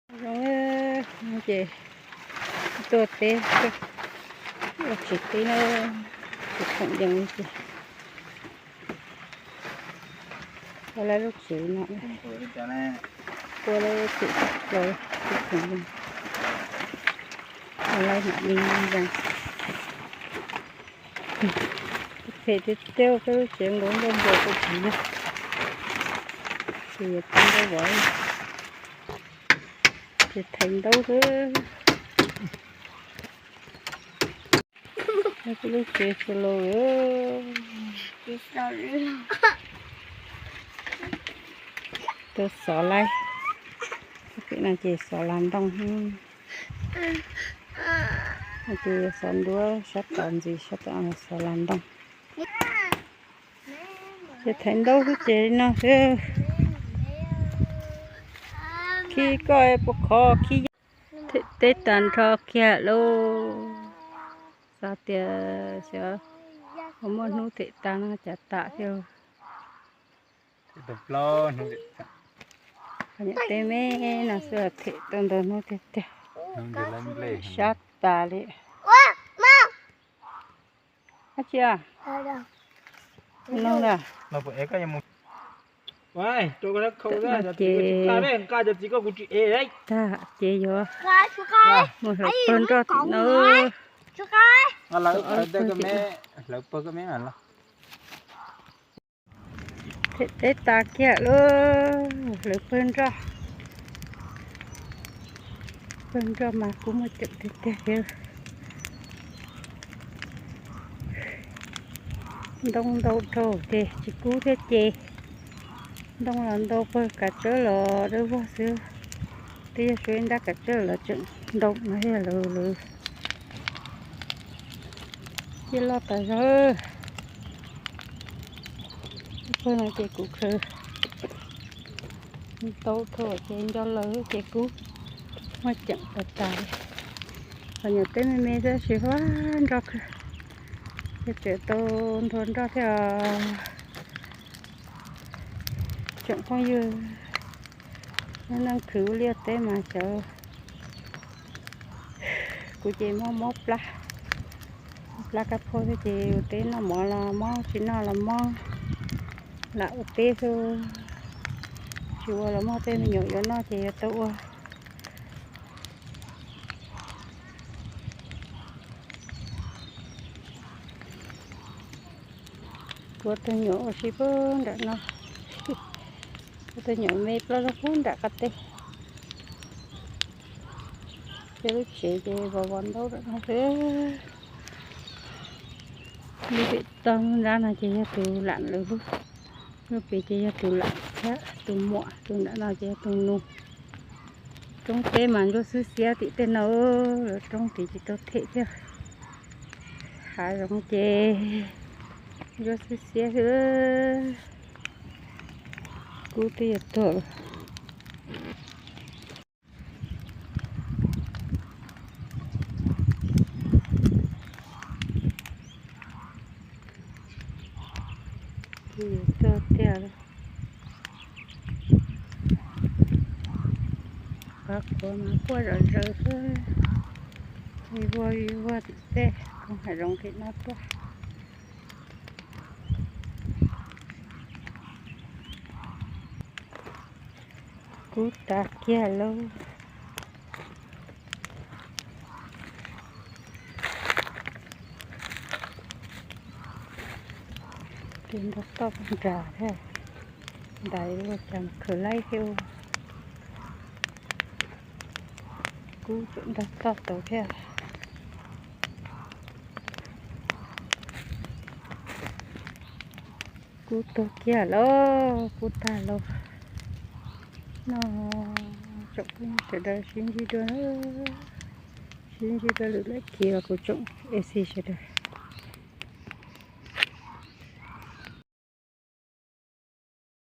Zoo ces tuaj teb, ua tsev teb na, tsis khoom yees li ces ua lawv lub tsev no, ua lawv tsev los tsis khoom yees, ua lawv mam li yees. Phem tiag tiag, peb lub tsev nkaus nroj npua kuj tsis yog, ces yuav tau nroj vov, ces thaiv ntaub xwb. Peb lub tsev xwb los tau xov laij, pem no ces xov las ntoo, ces xov nruab sab tod ntxiv, sab tod xov las ntoo. Ces thaiv ntaub xwb ces li no xwb. Khi koj puas khov khi. Them teb tas nrho kiag lauj. Xav tias xyov muaj hnub them tas no cas tas thiab. Qhov niam teb me no xwb them tau ntau hnub tiag tiag. Sab tas li. Dab tsi a? No na. Ces tag ces yuav mus hlawv pawg nroj tim no. Them teb tas kiag lauj, hlawv pawg nroj. Pawg nroj mas kuj muaj ceem tiag tiag thiab. Ntoo ntau dhau ces tsis kub thiab ces. Ntoo los ntau, pawg kav tsawb los dawb vog xwb. Twb yog suav nrab kav tsawb los tseem ntau no thiab lawm. Ciaj loj tas zog. Pawg no ces kuv khaws tau dhau ces nco lawm ces kub muaj ceem tas tas li. Qhov niam teb me me tab sis fab nroj kawg, ces tseem tau nthua nroj thiab os. Tsoom phooj ywg, neej khwv ua liaj teb mas xyov, kuv ces mob mob plab, mob plab kab phaub thiab ces ua teb noj mov los mob, tsis noj los mob, lam ua teb xwb, tsis ua los muaj tej me nyuam yuav noj ces yuav tau ua. Kuv tus nyuam ua si puag nram no, kuv tus nyuam me plaub zaug puag nram qab teb. Peb lub tsev ces vov vov ntaub nram no xwb. Lub pem toj nrab no ces yog tus lam lawv lub, lub pem ces yog tus lam thiab tus muam, tus nram no ces yog tus nus. Roob teb mas ntsuab xwb xiab tim tej no, lawv roob tid tsis tau them thiab. Hav zoov ces ntsuab xwb xiab xwb. Kub twb yuav tuag lawm. Twb yuav tuag tiag lawm. Qhov qhuav mas quaj zom zaws xwb. Vij vog vij vog tim tej koog hav zoov tim no tuaj. Kub tas kiag lauj. Tus nrog toj nram thiab, ntais ua cas khaws laib thiab. Kub tseem nrog toj tau thiab. Kub tuag kiag lauj, kub tag lauj. No tsoom phooj ywg sawv daws sib ntsib dua, sib ntsib dua lwm lwm khiv los kuv tsoom A C sawv daws.